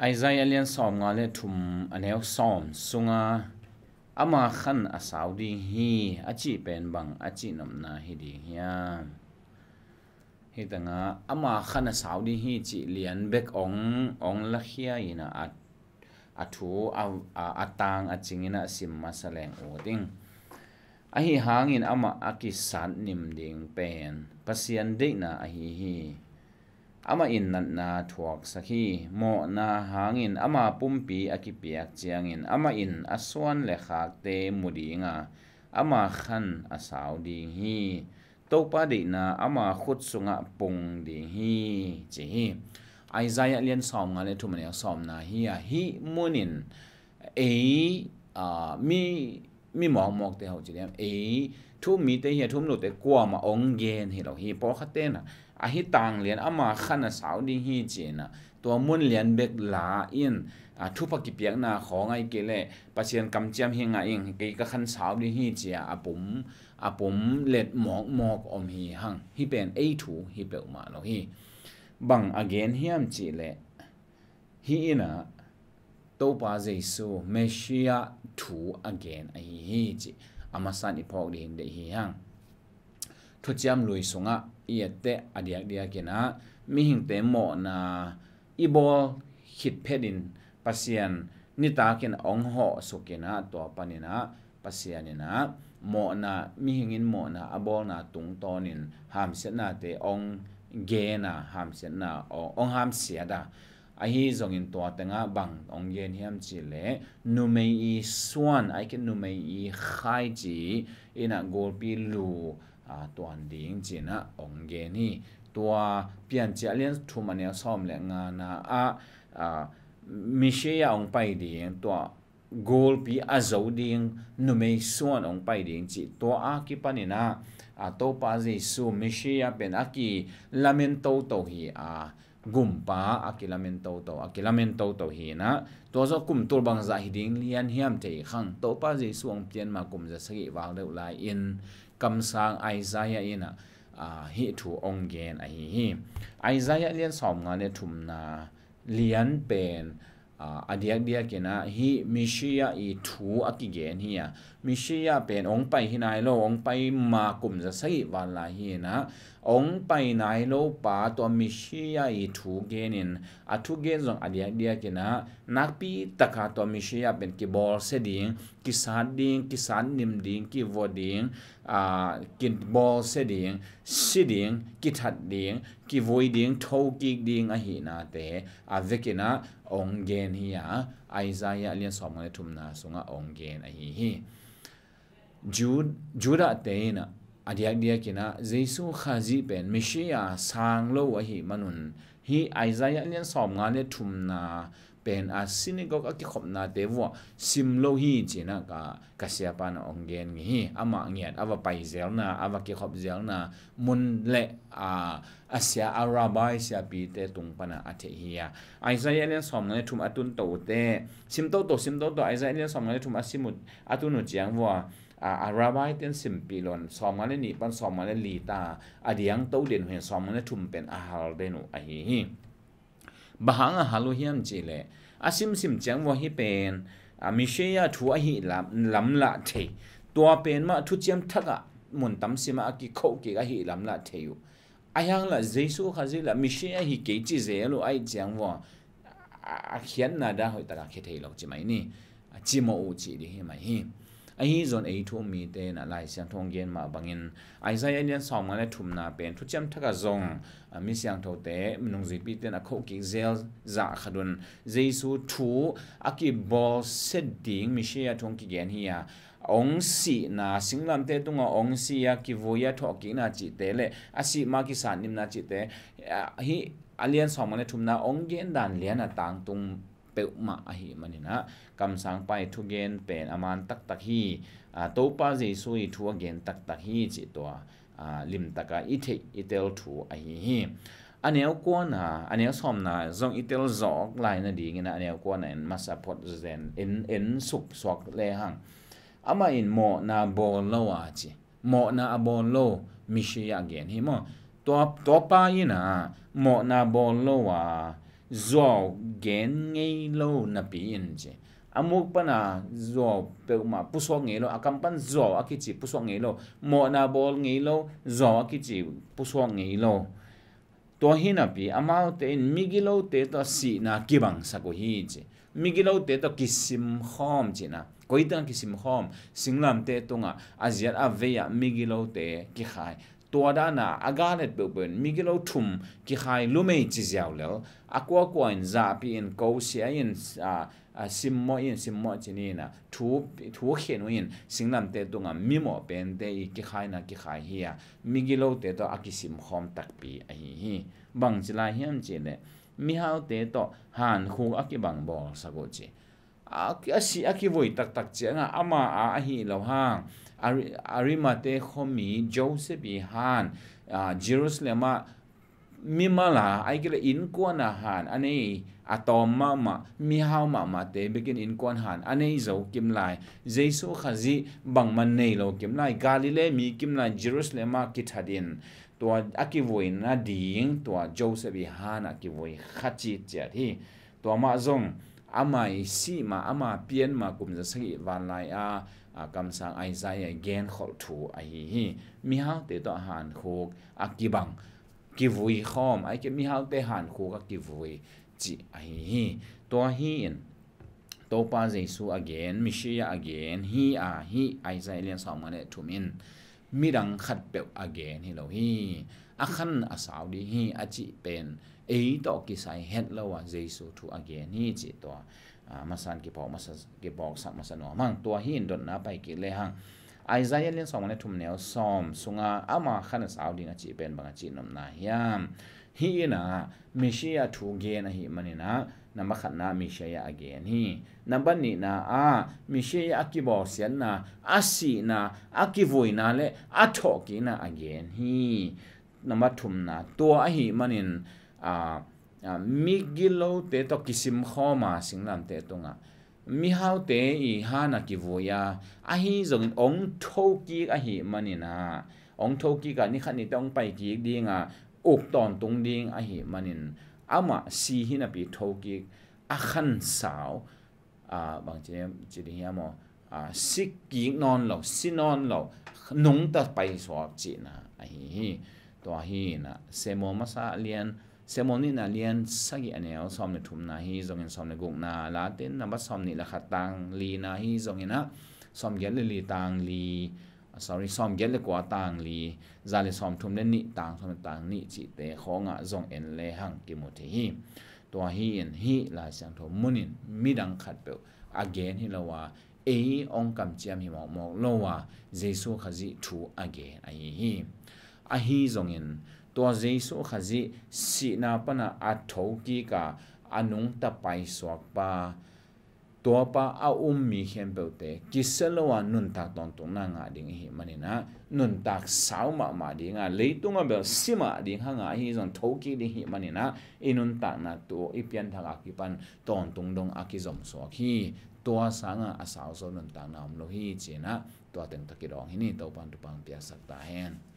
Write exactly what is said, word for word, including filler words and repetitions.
Isaiah a lian sawmnga le thum, a neu sawm sunga, "Ama khan a sau ding hi," a cih pen bang a cihnopna hi ding hiam? Hih tengah, "Ama khan a sau ding hi," cih lian bek ong, ong lakhia in a, a thu a, a, a tang a cingin a sim masa leng uh ding. Ahi hangin amah a kisat nim ding pen Pasian deihna ahi hi. Amah in natna thuaksak hi. Mawhna hangin ama pumpi a kipiak ciangin amah in a suan le khakte mu ding a, ama khan a sau ding hi. Topa deihna ama khut sungah pung ding hi, ci hi. Isaiah lian sawmnga le thum, a neu sawmna hi a, hih munin ei, a, mi, mi mawkmawkte ho ci diam, ei thu-um mite hi a, thu-um lote kuamah ong gen hi lo hi. Pawlkhatte na, ahi tang lian ama khan a sau ding hi ci-in a, tua mun lian bek la in, a, thupha kipiakna khawng ahih kei leh Pasian kamciam hi ngah ing, kei ka khan sau ding hi ci-a a pum, a pum let mawkmawk om hi hang. Hih pen ei thu hi peuhmah lo hi. Bang a gen hiam cih leh, hih in a Topa Jesu Messiah thu a gen ahi hi cih a masa in i phawk ding deih hi hang. Thuciam Lui sungah i et teh, a diakdiak in a mihingte mawhna i bawl khit phetin Pasian nitak in ong hawh suk in a, tua panin a Pasian in a mawhna, mihing in mawhna a bawlna tungtawnin hamsiatnate ong gen a, hamsiatna ong, ong hamsiat a. Ahi zongin tua tengah bang ong gen hiam cih leh, numei i suan, ahih kei leh numei i khai ci in a gulpi lu, a, tuan ding ci-in a ong gen hi. Tua Piancil a lian thum, a neu sawm le ngana ah, a, Messiah ong pai ding, tua gulpi a zo ding numei suan ong pai ding cih, tua a kipanin a, a, Topa Jesu Messiah pen a kilamen toto hi a, gumpa a kilamen toto, a kilamen toto hi in a, tua zawh kum tul bangzah hi ding lian hiam thei khang, Topa Jesu ong pian ma kum za sagih val deuh lai-in kamsang Isaiah in a, a, hih thu ong gen ahi hi. Isaiah lian sawmnga le thumna lian pen, a, a diakdiak in a hih Messiah i thu a kigen hi a, Messiah pen ong pai hi nai lo, ong pai ma kum za sagih val lai hi in a, ong pai nai lo pa tua Messiah i thu genin, a thugen zong a diakdiak in a nakpi taka tua Messiah pen kibawlsia ding, kisat ding, kisat nim ding, kivua ding, a, kibawlsia ding, si ding, kithat ding, kivui ding, thokik ding ahihnate a vekin a ong gen hi a, Isaiah lian sawmnga le thumna sungah ong gen ahi hi. Ju-, Judah te in a, a diakdiak in a Jesu Khazih pen Messiah sang lo ahih manun, hih Isaiah lian sawmnga le thumna pen a synagogue a kikhopnate vuah sim lo hi ci-in a ka, ka siapa in a ong gen ngei hi. Amah ngiat a va pai zelna, a va kikhop zelna mun le, a, a sia, a rabbi siapite tung pan a a theih hi a. Isaiah lian sawmnga le thum a tun to uh teh, sim toto, sim toto, Isaiah lian sawmnga le thum a sim uh, a tun uh ciang vuah, a, a rabbi ten simpih lo in, sawmnga le nih pan sawmnga le li ta a diang to den uh hi, sawmnga le thum pen a hal den uh ahi hi. Bang hang a hal uh hiam cih leh, a simsim ciang vuah hih pen, a, Messiah thu ahih lam, lamlah thei, tua pen mah Thuciam Thak ah mun tam sim ah a kikhoh kik ahih lamlah thei uh. Ahi hang lah Jesu Khazih lah Messiah hi kei ci zel uh ahih ciang vuah, a, a khiatna dan hoih tak a khia thei lo ci mai ni. A, cimawh uh cih ding hi mai hi. Ahi zong ei thu-um mite in a Lai Siangtho ong gen mah bangin, Isaiah lian sawmnga le thumna pen Thuciam Thak ah zong, a, mi siangthote, nungzuipite in a khoh kik zel zah khat un, Jesu thu a kibawlsia ding Messiah thu ong kigen hi a, ong sihna, singlamteh tungah ong si a, kivui a thawhkikna cihte le a sih ma kisat nimna cihte, a, hih a lian sawmnga le thumna ong gen dan lian a tangtung peuhmah ahih manin a, kamsangpa i thugen pen a man taktak hi, a, Topa Jesu i thu a gen taktak hi cih tua, a, limtak a i theih i tel thu ahi hi. A neu kuana, a neu sawmna zong i tel zawk lai nadingin a, a neu kuana in masa phot zen, en, en suk suak lehang. Amah in mawhna bawl lo a ci. Mawhna a bawl lo Messiah a gen hi maw. Tua, tua pa in a mawhna bawl lo a, zuau gen ngei lo napi in ci. A muk pana zuau peuhmah pusuak ngei lo, a kam pan zuau a kici pusuak ngei lo, mawhna bawl ngei lo, zuau a kici pusuak ngei lo. Tua hi napi amaute in migilote tawh sihna kibangsak uh hi ci. Migilote tawh kisimkhawm cihna. Koitang kisimkhawm, singlamte tungah a ziat a vei-ah migilote kikhai. Tua dana a galet peuhpeuh in migilo thum kikhai lumei ci ziau lel, a kuakua in zahpi in kosia in, a, a simmawh in, simmawh cinin a thu, thu khen uh in, singlamte tungah mimawh pente i kikhaina kikhai hi a, migilote tawh a kisimkhawm takpi ahi hi. Bangci lai hiam cihleh, mihaute tawh hankhuk a kibang bawlsak uh ci. A, a sih a kivui taktak ciangah ama a ahi lo hang, Ari-, Arimate khuami Joseph i han, a, Jerusalem ah mimal a, ahih kei leh innkuan a han a nei, a tawm mahmah, mihau mahmahte bekin innkuan han a nei zo kimlai, Jesu Khazih bangmah nei lo kimlai, Galilee mi kimlai, Jerusalem ah kithat in, tua a kivuina ding, tua Joseph i han a kivui kha citciat hi. Tua mah zong ama i sih ma, ama pian ma kum za sagih vanlai a, a kamsang Isaiah genkholh thu ahi hi. Mihaute tawh hankhuk a kibang, kivui khawm, ahih kei leh mihaute hankhuk a kivui cih ahi hi. Tua hi in Topa Jesu a gen, Messiah a gen hi a, hih Isaiah lian sawmnga le thum in midang khatpeuh a gen hi lo hi. A khan a sau ding hi a cih pen ei tawh kisai het lo a Jesu thu a gen hi cih tua, a, masan kipawk masa, kipawksak masa nuam hang. Tua hi in dotna pai kik le hang. Isaiah lian sawmnga le thum neu sawm sunga ama khan a sau ding a cih pen bang a cih nopna hiam? Hih in a Messiah thu gen ahih manin a, namba khatna Messiah a gen hi. Namba nihna a Messiah a kibawlsiatna, a sihna, a kivuina le a thawhkikna a gen hi. Namba thumna, tua ahih manin, a, a, migilote tawh kisimkhawm a singlamte tungah mihaute i han a kivui a, ahi zongin ong thokik ahih manin a, ong thokik a, ni khat ni teh ong paikik ding a, uk tawntung ding ahih manin, amah si hi napi thokik, a khan sau, a, bang ci, ci ding hiam aw, a, si kik nawn lo, si nawn lo, nungta paisuak cihna ahi hi. Tua hi in a, Samuel masa lian, Samuel nihna lian sagih a neu sawm le thumna hi zongin, sawm le gukna, Latin namba sawm nih le khat tang lina hi zongin a, sawm giat le li tang li, sorry, sawm giat le kua tang li, za le sawm thum le nih tang, sawm le tang nih cihte khawngah zong en le hang kimu thei hi. Tua hi in hih Lai Siangtho mun in midang khatpeuh a gen hi lo a, ei ong kamciam hi mawkmawk lo a, Jesu Khazih thu a gen ahi hi. Ahi zongin tua Jesu Khazih sihna pana a thokik a, a nungta paisuak pa, tua pa a um mi khempeuhte kisia lo a nuntak tawntungna ngah ding ihih manin a, nuntak sau mahmah ding a, leitung a bel si mah ding hang a, ahi zong thokik ding ihih manin a, i nuntakna tu i pianthak a kipan tawntung dong a kizomsuak hi. Tua sangah a sauzo nuntakna om lo hi ci-in a, tua teng tawh kidawng hi ni. Topan thupha piaksak ta hen.